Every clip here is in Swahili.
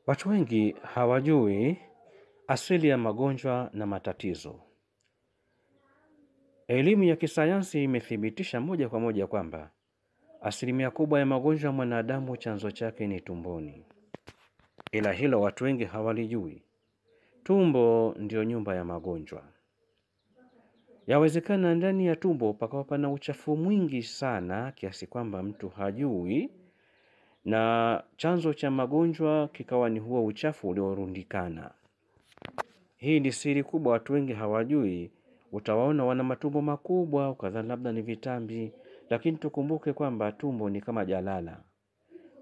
Watu wengi hawajui asili ya magonjwa na matatizo. Elimu ya kisayansi imethibitisha moja kwa moja kwamba asilimia kubwa ya magonjwa ya mwanadamu chanzo chake ni tumboni. Ila hilo watu wengi hawalijui. Tumbo ndio nyumba ya magonjwa. Yawezekana ndani ya tumbo pakawa pana uchafu mwingi sana kiasi kwamba mtu hajui, na chanzo cha magonjwa kikawa ni huo uchafu uliorundikana. Hii ni siri kubwa, watu wengi hawajui. Utawaona wana matumbo makubwa ukadhani labda ni vitambi, lakini tukumbuke kwamba tumbo ni kama jalala.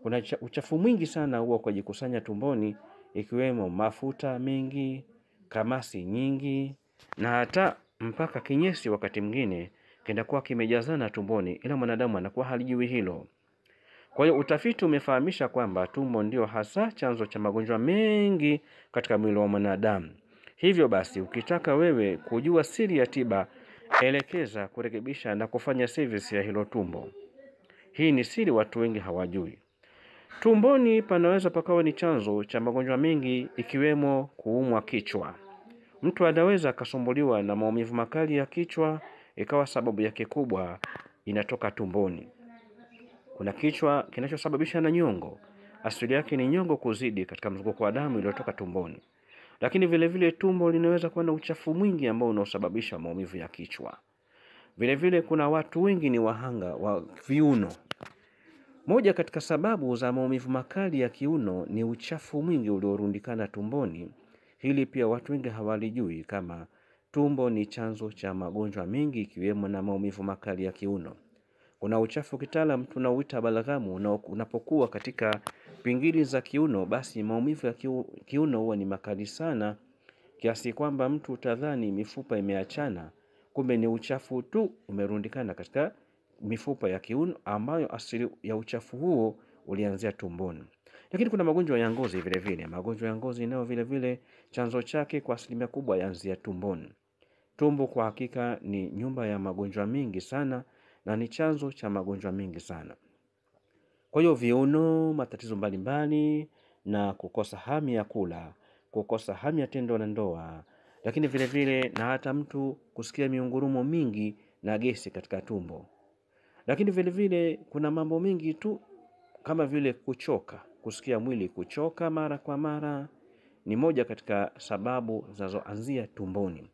Kuna uchafu mwingi sana huwa kujikusanya tumboni, ikiwemo mafuta mengi, kamasi nyingi, na hata mpaka kinyesi wakati mwingine kinakuwa kimejazana tumboni, ila mwanadamu anakuwa halijui hilo. Kwa hiyo utafiti umefahamisha kwamba tumbo ndio hasa chanzo cha magonjwa mengi katika mwili wa mwanadamu. Hivyo basi, ukitaka wewe kujua siri ya tiba, elekeza kurekebisha na kufanya service ya hilo tumbo. Hii ni siri watu wengi hawajui. Tumboni panaweza pakawa ni chanzo cha magonjwa mengi, ikiwemo kuumwa kichwa. Mtu anaweza akasumbuliwa na maumivu makali ya kichwa, ikawa sababu yake kubwa inatoka tumboni. Kuna kichwa kinachosababisha na nyongo. Asili yake ni nyongo kuzidi katika mzunguko wa damu iliyotoka tumboni. Lakini vile vile tumbo linaweza kuwa na uchafu mwingi ambao unaosababisha maumivu ya kichwa. Vile vile kuna watu wengi ni wahanga wa viuno. Moja katika sababu za maumivu makali ya kiuno ni uchafu mwingi uliorundikana tumboni. Hili pia watu wengi hawalijui kama tumbo ni chanzo cha magonjwa mengi ikiwemo na maumivu makali ya kiuno. Kuna uchafu kitaalamu tunauita balghamu, na unapokuwa katika pingili za kiuno, basi maumivu ya kiuno huwa ni makali sana kiasi kwamba mtu utadhani mifupa imeachana, kumbe ni uchafu tu umerundikana katika mifupa ya kiuno ambayo asili ya uchafu huo ulianzia tumboni. Lakini kuna magonjwa ya ngozi vile vile. Magonjwa ya ngozi nayo vile vile chanzo chake kwa asilimia kubwa yaanzia tumboni. Tumbo kwa hakika ni nyumba ya magonjwa mengi sana na ni chanzo cha magonjwa mengi sana. Kwa hiyo viuno, matatizo mbalimbali na kukosa hamu ya kula, kukosa hamu ya tendo la ndoa, lakini vile vile na hata mtu kusikia miungurumo mingi na gesi katika tumbo. Lakini vile vile kuna mambo mengi tu kama vile kuchoka, kusikia mwili kuchoka mara kwa mara ni moja katika sababu zinazoanzia tumboni.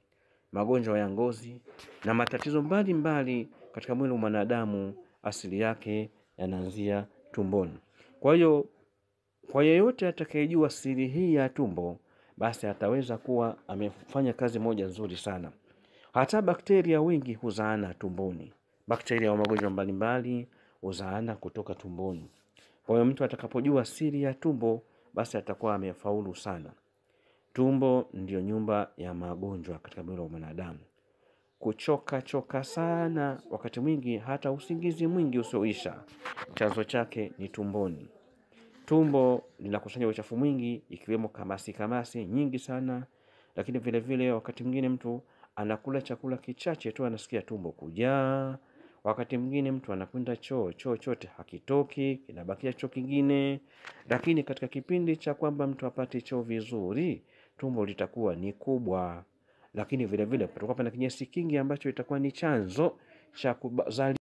Magonjwa ya ngozi na matatizo mbalimbali katika mwili wa mwanadamu asili yake yanaanzia tumboni. Kwa hiyo kwa yeyote atakayejua siri hii ya tumbo, basi ataweza kuwa amefanya kazi moja nzuri sana. Hata bakteria wengi huzaana tumboni. Bakteria wa magonjwa mbalimbali huzaana kutoka tumboni. Kwa hiyo mtu atakapojua siri ya tumbo, basi atakuwa amefaulu sana. Tumbo ndio nyumba ya magonjwa katika mwili wa mwanadamu. Kuchoka choka sana wakati mwingi, hata usingizi mwingi usioisha, chanzo chake ni tumboni. Tumbo linakusanya uchafu mwingi ikiwemo kamasi kamasi nyingi sana. Lakini vile vile wakati mwingine mtu anakula chakula kichache tu anasikia tumbo kujaa. Wakati mwingine mtu anakwenda choo, choo chote hakitoki, kinabakia choo kingine. Lakini katika kipindi cha kwamba mtu apate choo vizuri, tumbo litakuwa ni kubwa. Lakini vile vile patakuwa pana kinyesi kingi ambacho itakuwa ni chanzo cha kuzali